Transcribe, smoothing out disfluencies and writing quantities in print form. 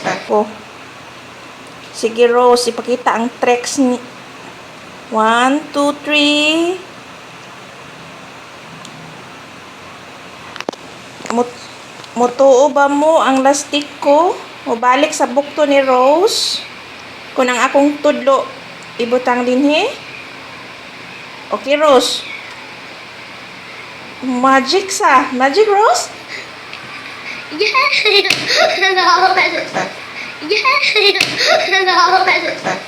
Ako. Sige, Rose, ipakita ang tricks ni. One, two, three. Mutuo ba mo ang lastik ko? Mubalik sa bukto ni Rose? Kung ang akong tudlo, ibutang dinhi? Okay, Rose. Magic sa. Magic, Rose? Yeah.